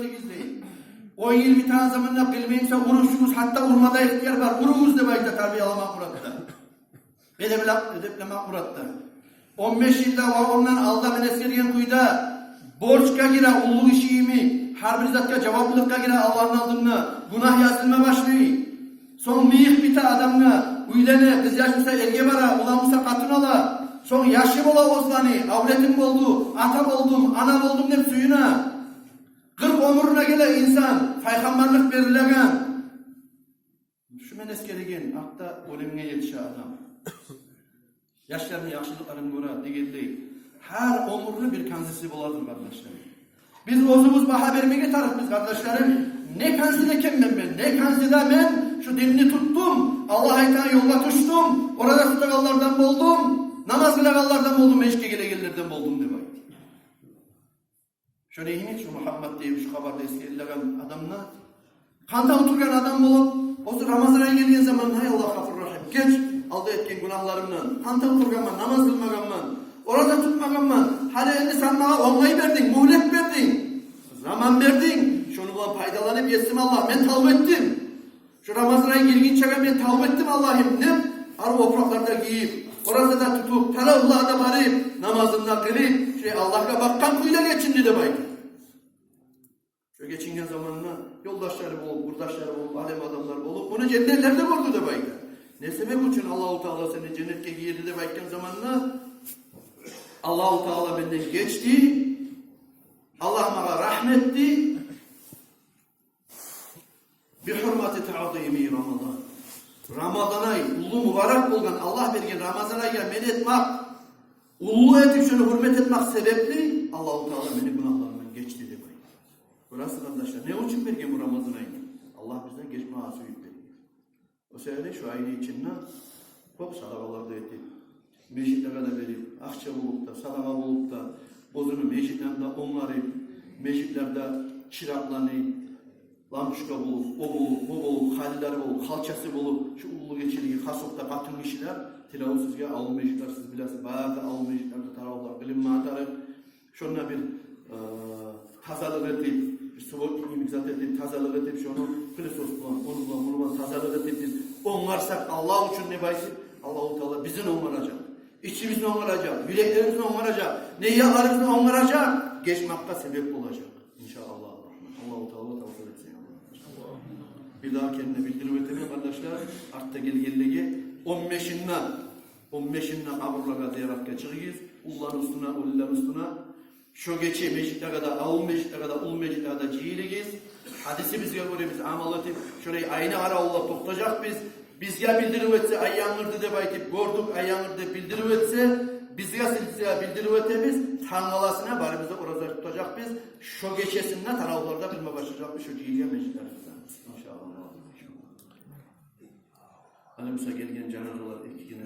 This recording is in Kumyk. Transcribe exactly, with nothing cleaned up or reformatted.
кийигиз дей. Он йыл битеген заманда къылмаймыса, уругъуз, гьатта урма да ихтияр бар, уругъуз деп айта тарбиялама муратда. Эдепле-, эдеплеме муратда. Он беш йылда ва ондан алда мен эсгерген кюйде борчгъа гире, уллу гиши йимик, гьар бир затгъа жаваплылыкъгъа гире Аллагьны алдында, гюнагь язылма башлай. Сонг мийик бите адамгъа, уьйлене, къыз яш буса эрге бара, улан буса къатын ала. Сонг яшы бола оьзлени, авлетим болду, ата болдум, ана болдум деп сююне. Къыркъ оьмюрюне геле инсан, пайхаммарлыкъ берилеген. Шу мен эсгерген гьакъда оьлюмге етише адам. Яшларыны яхшылыкъларын гёре дегенлей. Гьар оьмюрню бир канзиси боладыр, къардашларым. Биз оьзюбюз багьа бермеге тарыкъбыз, къардашларым. Не канзи экенмен мен, не канзида мен шу динни тутдум, Аллагь айтагъан ёлгъа тюшдюм, ораза тутагъанлардан болдум, намаз къылагъанлардан болдум, межитге гелегенлерден болдум деп айт. Шолай йимик шу Мугьаммат деп шу хабарда эсгерилеген адамны къантав тургъан адам болуп, оьзю Рамазан ай гелген заман: «Гьай Аллагь, Гъафур Рагьим, геч алда этген гюнагьларымдан. Къантав тургъанман, намаз къылмагъанман, ораза тутмагъанман. Гьали энди сен магъа онгай бердинг, мюгьлет бердинг, заман бердинг. Шону булан пайдаланып, Есим Аллагь, мен тавба этдим. Шу Рамазан ай гелгинчеге мен тавба этдим, Аллагьым», — деп, арив опуракълар да гийип, ораза да тутуп, таравигьлеге де барып, намазын да къылып, шолай Аллагьгъа бакъгъан кюйде гечинди деп айта. Шо гечинген заманда ёлдашлары болуп, къурдашлары болуп, алим адамлар болуп, муну женнетлерде гёрдю деп айта. Не себеп учун Аллагьу Таала сени женнетге гийирди деп айтгъан заманда, Аллагьу Таала менден гечди, Аллагь магъа рагьму этди. «Бихурмати таъзими Рамадан». Рамазан ай, уллу мубарак болгъан, Аллагь берген Рамазан айгъа мен этмек, уллу этип шону гьюрмет этмек себепли Аллагьу Таала мени гюнагьларымдан гечди деп айта. Гёресиз, къардашлар, не учун берген бу Рамазан айны? Аллагь бизден гечмеге сююп берген. О себепли шу айны ичинде кёп садагъалар да этип, межитлеге де берип, акъча болуп да, садагъа болуп да, оьзюню межитлерин де онгарып, межитлерде чыракъланы, лампочка болуп, о болуп, бу болуп, халилер болуп, халчасы болуп, шу уллу гечелеге хас окъда къатынгишилер, тилевюм сизге, авул межитлер, сиз билесиз, бары да авул межитлерде таравигьлер къылынмагъа тарыкъ. Шонда бир, э, тазалыкъ этип, бир субботник йимик зат этип, тазалыкъ этип, шону пылесос булан, ону булан, муну булан тазалыкъ этип биз онгарсакъ, Аллагь учун деп айтып, Аллагьу Таала бизин онгаражакъ. Ичибизни онгаражакъ, юреклерибизни онгаражакъ, ниятларыбызны онгаражакъ, гечмекге себеп болажакъ. Иншааллагь. Аллагьу Таала тавфикъ этсин, Аллагь. Бир дагъы генде билдирип этемен, къардашлар, артда гелгенлеге, он бешинде, он бешинде къабурлагъа зияратгъа чыгъыгъыз, уллуланы уьстюне, оьлюлени уьстюне. Шо гече межитлеге де, авул межитлеге де, уллу межитлеге де жыйылыгъыз. Гьадисибизге гёре биз амал этип, шолай айны къаравуллап токътажакъбыз. Бизге билдирип этсе, ай янгырды деп айтып, гёрдюк, ай янгырды деп билдирип этсе, бизге, сизге билдирип этебиз. Тангаласына барыбыз да ораза тутажакъбыз. Шо гечесинде таравигьлер де къылма башлажакъбыз шо жыйылгъан межитлерибизде. Иншааллагь. Гьали буса гелген жаназалар эки гене